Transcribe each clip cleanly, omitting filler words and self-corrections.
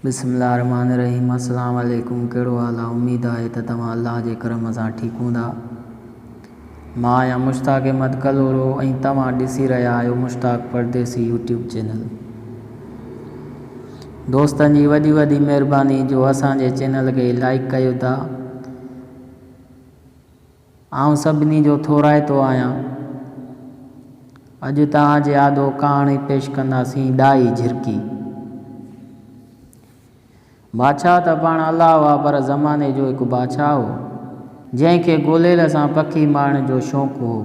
بسم الله الرحمٰن الرحيم السلام عليڪم ڪهڙو حال آ اميد آهي ته توهان الله جي ڪرم سان ٺيڪ هوندا مان آهيان مشتاق احمد ڪلهوڙو ۽ توهان ڏسي رهيا آهيو مشتاق پرديسي يوٽيوب چينل دوستن جي وڏي وڏي مهرباني جو اسان جي چينل کي لائڪ ڪيو ٿا آئون سڀني جو ٿورائتو آهيان. اڄ توهان جي آڏو ڪهاڻي پيش ڪنداسين ڏاهي جھرڪي. بادشاهه ته پاڻ الله هئا پر زماني جو هڪ بادشاهه هو، جنهن کي گوليل سان پکي مارڻ جو شوق هو.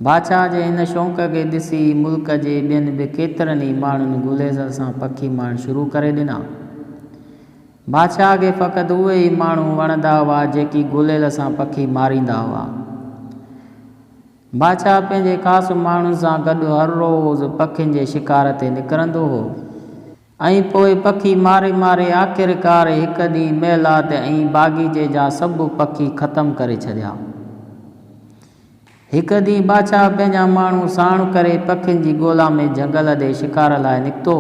بادشاهه جي هن شوق کي ڏسي ملڪ جي ٻين به ڪيترن ئي ماڻهن گوليل سان پکي مارڻ شروع ڪري ڏنا. بادشاهه کي فقط اهي ئي ماڻهو وڻندا هئا، جيڪي گليل سان پکي ماريندا هئا. بادشاهه پنهنجي خاص ماڻهن سان گڏ هر روز پکين جي شڪار تي نڪرندو هو ۽ پوء پکي ماري ماري آخرڪار هڪ ڏينهن محلات ۽ باغيچي جا سڀ پکي ختم ڪري ڇڏيا. هڪ ڏينهن بادشاهه پنهنجا ماڻهو ساڻ ڪري پکين جي ڳولا ۾ جهنگل ڏي شڪار لاء نڪتو.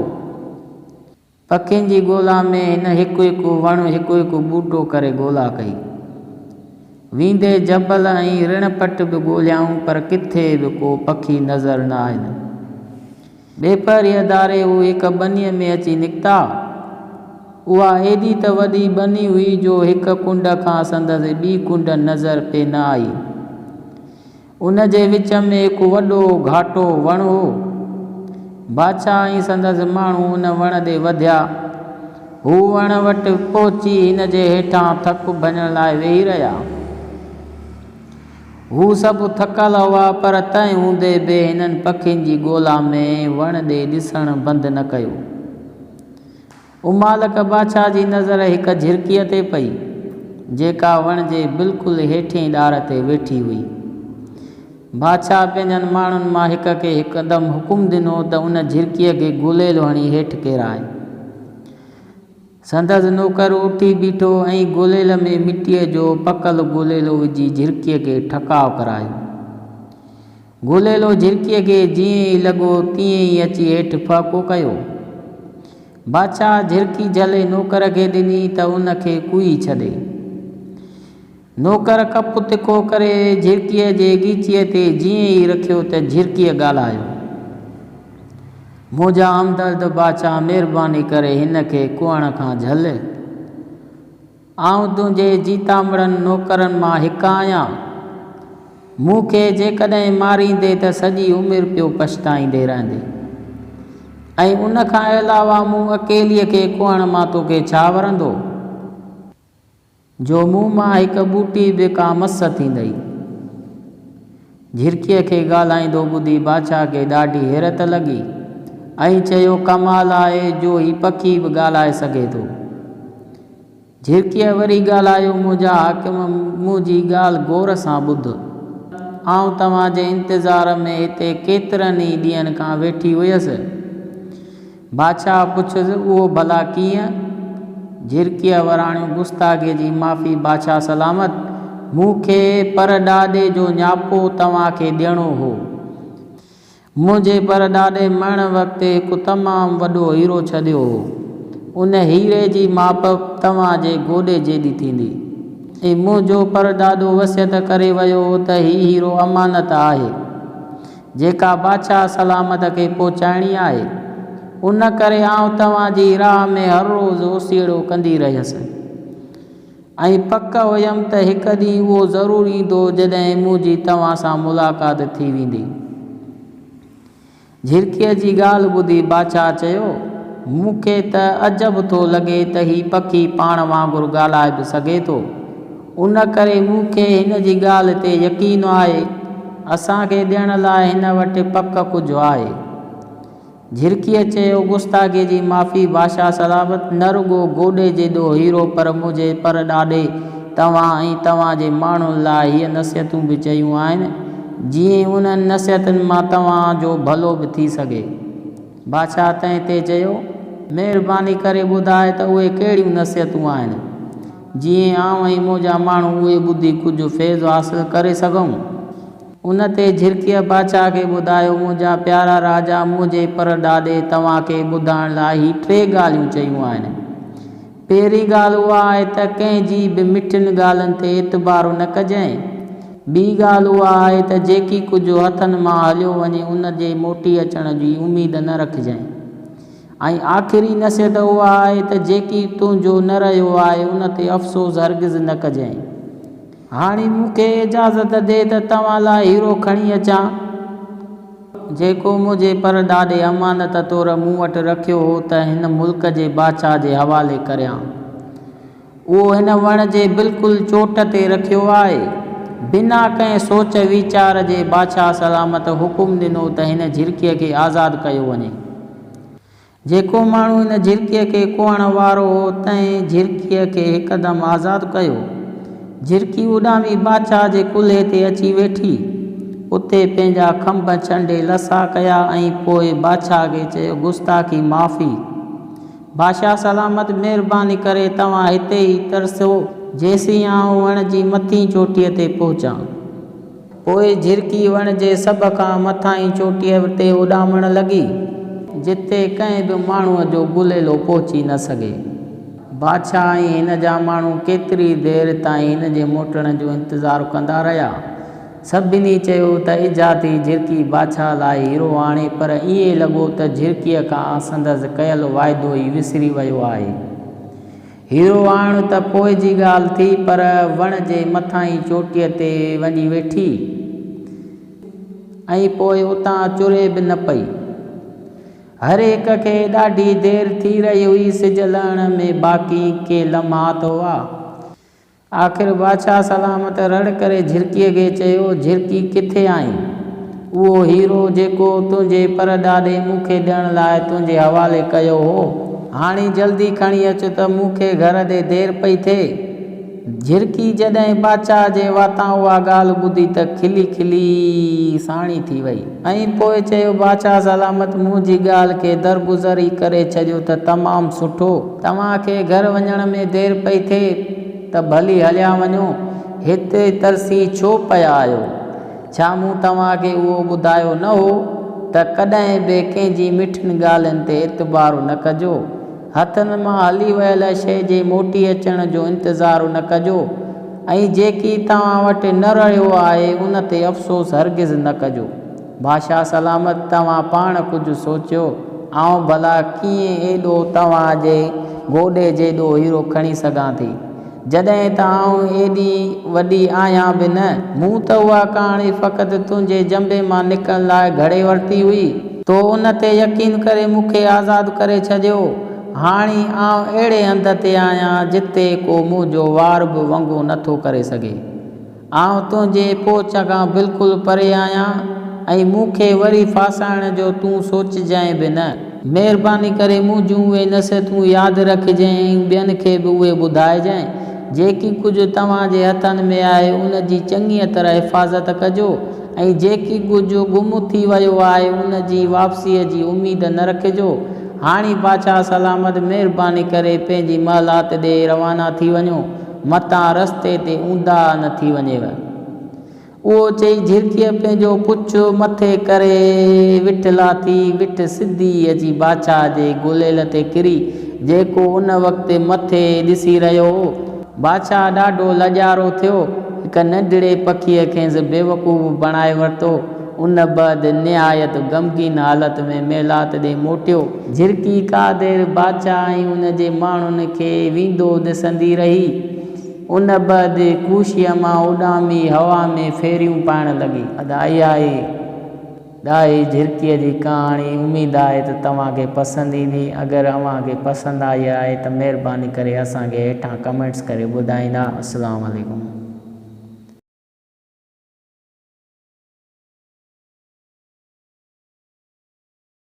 پکين جي ڳولا ۾ هن هڪ هڪ وڻ، هڪ هڪ ٻوٽو ڪري ڳولا ڪئي. ويندي جبل ۽ رڻ پٽ به ڳوليائون پر ڪٿي به ڪو پکي نظر نه آين. ٻيپهريء ڌاري هو هڪ ٻنيء ۾ اچي نڪتا. اها ايڏي ته وڏي ٻني هئي جو هڪ ڪنڊ کان سندس ٻي ڪنڊ نظر پئي نه آئي. ان جي وچ ۾ هڪ وڏو گهاٽو وڻ هو. بادشاهه ۽ سندس ماڻهو ان وڻ ڏي وڌيا. هو وڻ وٽ پهچي هن جي هيٺان ٿڪ ڀڃڻ لاء ويهي رهيا. هو سڀ ٿڪل هئا، پر تنهن هوندي به هنن پکين جي ڳولا ۾ وڻ ڏي ڏسڻ بند نه ڪيو. امالڪ بادشاهه جي نظر هڪ جهرڪيء تي پئي، جيڪا وڻ جي بلڪل هيٺئين ڏار تي ويٺي هئي. بادشاهه پنهنجن ماڻهن مان هڪ کي هڪدم حڪم ڏنو ته ان جهرڪيء کي گوليلو هڻي هيٺ ڪيراء. سندس نوڪر اٿي بيٺو ۽ گوليل ۾ مٽيء جو پڪل گوليلو وجهي جهرڪيء کي ٺڪاء ڪرايو. گوليلو جهرڪيء کي جيئن ئي لڳو، تيئن ئي اچي هيٺ ڦهڪو ڪيو. بادشاهه جهرڪي جهلي نوڪر کي ڏني ته ان کي ڪوهي ڇڏي. نوڪر ڪپ تکو ڪري جهرڪيء جي ڳچيء تي جيئن ئي رکيو ته جهرڪيء ڳالهايو، منهنجا همدرد بادشاهه مهرباني ڪري هن کي ڪوهڻ کان جهل. آئون تنهنجي جيتامڙن نوڪرن مان هڪ آهيان. مون کي جيڪڏهن ماريندي ته سڄي عمر پيو پڇتائيندي رهندي. ۽ ان کان علاوه مون اڪيليء کي ڪوهڻ مان توکي ڇا ورندو؟ جو مون مان هڪ ٻوٽي به ڪا مس ٿيندئي. جھرڪيء کي ڳالهائيندو ٻڌي بادشاهه کي ڏاڍي حيرت لڳي ۽ چيو، ڪمال آهي جو هي پکي به ڳالهائي سگهي ٿو. جھرڪيء وري ڳالهايو، منهنجا حاڪم، منهنجي ڳالهه غور سان ٻڌ. آئون توهان جي انتظار ۾ هتي ڪيترن ئي ڏينهن کان ويٺي هيس. بادشاهه پڇيس، اهو ڀلا ڪيئن؟ جھرڪيء وراڻيو، گستاخيء جي معافي بادشاهه سلامت، مون کي پر ڏاڏي جو نياپو توهان کي ڏيڻو هو. منهنجي پر ڏاڏي مرڻ وقت هڪ تمام وڏو هيرو ڇڏيو هو. ان هيري جي ماپ توهان جي گوڏي جيڏي ٿيندي. ۽ منهنجو پر ڏاڏو وصيت ڪري ويو هو ته هي هيرو امانت آهي. جيڪا بادشاهه سلامت کي پهچائڻي آهي. ان ڪري آئون توهان جي راهه ۾ هر روز اوسيئڙو ڪندي رهيس ۽ پڪ هيم ته هڪ ڏينهن اهو ضرور ايندو جڏهن منهنجي توهان سان ملاقات ٿي ويندي. جھرڪيء جي ڳالهه ٻڌي بادشاهه چيو، مون کي ته عجب ٿو لڳي ته هي پکي پاڻ وانگر ڳالهائي به سگهي ٿو. ان ڪري مون کي هن جي ڳالهه تي يقين آهي. اسان کي ڏيڻ لاء هن وٽ پڪ ڪجهه آهي. جھرڪيء چيو، گستاخيء جي معافي بادشاهه سلامت، نه رڳو گوڏي جيڏو هيرو پر منهنجي پر ڏاڏي توهان ۽ توهان جي ماڻهن لاء هيء نصيحتون به چيون آهن، جيئن انهن نصيحتن مان توهان جو ڀلو به ٿي سگهي. بادشاهه تنهن تي چيو، مهرباني ڪري ٻڌاء ته اهي ڪهڙيون نصيحتون آهن، جيئن آئون ۽ منهنجا ماڻهو اهي ٻڌي ڪجهه فيض حاصل ڪري سگهون. ان تي جھرڪيء بادشاهه کي ٻڌايو، منهنجا پيارا راجا، منهنجي پر ڏاڏي توهان کي ٻڌائڻ لاء هي ٽي ڳالهيون چيون آهن. پهرين ڳالهه اها آهي ته ڪنهن جي به مٺين ڳالهين تي اعتبار نه ڪجانء. ٻي ڳالهه اها آهي ته جيڪي ڪجهه هٿن مان هليو وڃي ان جي موٽي اچڻ جي اميد نه رکجانء. ۽ آخري نصيحت اها آهي ته جيڪي تنهنجو نه رهيو آهي ان تي افسوس هرگز نه ڪجانء. هاڻي مون کي اجازت ڏي ته توهان لاء هيرو کڻي اچان، جيڪو منهنجي پر ڏاڏي امانت طور مون وٽ رکيو هو ته هن ملڪ جي بادشاهه جي حوالي ڪريان. اهو هن وڻ جي بلڪل چوٽ تي رکيو آهي. بنا ڪنهن سوچ ويچار جي بادشاهه سلامت حڪم ڏنو ته هن جھرڪيء کي آزاد ڪيو وڃي. جيڪو ماڻهو ان جھرڪيء کي ڪوهڻ وارو هو، تنهن جھرڪيء کي هڪدم آزاد ڪيو. جھرڪي اڏامي بادشاهه جي ڪلهي تي اچي ويٺي. اتي پنهنجا کنڀ ڇنڊي لسا ڪيا ۽ پوء بادشاهه کي چيو، گستاخي معافي. بادشاهه سلامت، مهرباني ڪري توهان هتي ئي ترسو، جيسين آئون وڻ جي مٿين چوٽيء تي پهچان. پوء جھرڪي وڻ جي سڀ کان مٿاهين چوٽيء تي اڏامڻ لڳي، جتي ڪنهن به ماڻهوء جو گليلو پهچي نه سگهي. بادشاهه ۽ هن جا ماڻهو ڪيتري دير تائين هن جي موٽڻ جو انتظار ڪندا رهيا. سڀني چيو ته اجها ٿي جھرڪي بادشاهه لاء هيرو آڻي، پر ائين لڳو ته جھرڪيء کان سندس ڪيل واعدو ئي وسري ويو آهي. هيرو آڻڻ ته پوء جي ڳالهه ٿي، پر وڻ جي مٿاهين چوٽيء تي وڃي ويٺي ۽ پوء اتان چري به نه پئي. هر هڪ کي ڏاڍي دير ٿي رهي هئي، سج لهڻ ۾ باقي ڪي لمحات هئا. آخر بادشاهه سلامت رڙ ڪري جھرڪيء کي چيو، جھرڪي ڪٿي آهين؟ اهو هيرو جيڪو تنهنجي پر ڏاڏي مون کي ڏيڻ لاء تنهنجي حوالي ڪيو هو. هاڻي جلدي کڻي اچ ته مون کي گهر ڏي دير پئي ٿئي. جھرڪي جڏهن بادشاهه جي واتان اها ڳالهه ٻڌي ته کلي کلي ساڻي ٿي وئي. ۽ پوء چيو، بادشاهه سلامت منهنجي ڳالهه کي درگذر ئي ڪري ڇڏيو ته تمام سٺو. توهان کي گهر وڃڻ ۾ دير پئي ٿئي ته ڀلي هليا وڃو، هتي ترسي ڇو پيا آهيو؟ ڇا مون توهان کي اهو ٻڌايو نه هو ته ڪڏهن به ڪنهن جي مٺين ڳالهين تي اعتبار نه ڪجو؟ هٿن مان هلي ويل شيء جي موٽي اچڻ جو انتظار نه ڪجو ۽ جيڪي توهان وٽ نه رهيو آهي ان تي افسوس هرگز نه ڪجو. بادشاهه سلامت توهان پاڻ ڪجهه سوچيو، آئون ڀلا ڪيئن ايڏو توهان جي گوڏي جيڏو هيرو کڻي سگهان ٿي، جڏهن ته آئون ايڏي وڏي آهيان به نه. مون ته اها ڪهاڻي فقط تنهنجي جنبي مان نڪرڻ لاء گهڙي ورتي هئي. تو ان تي يقين ڪري مون کي آزاد ڪري ڇڏيو. هاڻي آئون اهڙي هنڌ تي آهيان، جتي ڪو منهنجو وار به ونگو نه ٿو ڪري سگهي. آئون تنهنجي پهچ کان بلڪل پري آهيان ۽ مون کي وري ڦاسائڻ جو تون سوچجانء به نه. مهرباني ڪري منهنجون اهي نصيحتون ياد رکجانء ۽ ٻين کي به اهي ٻڌائجانء. جيڪي ڪجهه توهان جي هٿن ۾ آهي، ان جي چڱيء طرح حفاظت ڪجو ۽ جيڪي ڪجهه گم ٿي ويو آهي، ان جي واپسيء جي اميد نه رکجو. هاڻي بادشاهه سلامت مهرباني ڪري پنهنجي محلات ڏي روانا ٿي وڃو. متان رستي تي اونداهه نه ٿي وڃيو. اهو چئي جھرڪيء پنهنجو پڇ مٿي ڪري وٺ لاٿي. وٺ سڌي اچي بادشاهه جي گليل تي ڪري، جيڪو ان وقت مٿي ڏسي رهيو هو. بادشاهه ڏاڍو لڄارو ٿيو. هڪ ننڍڙي پکيء کيس بيوقوف بڻائي ورتو. ان بعد نهايت غمگين حالت ۾ محلات ڏي موٽيو. جھرڪي ڪا دير بادشاهه ۽ ان جي ماڻهن کي ويندو ڏسندي رهي. ان بعد خوشيء مان اڏامي هوا ۾ ڦيريون پائڻ لڳي. ادا اها آهي ڏاهي جھرڪيء جي ڪهاڻي. اميد آهي ته توهان کي پسند ايندي. اگر اوهان کي پسند آئي آهي ته مهرباني ڪري اسان کي هيٺان ڪمينٽس ڪري ٻڌائيندا. السلام عليڪم.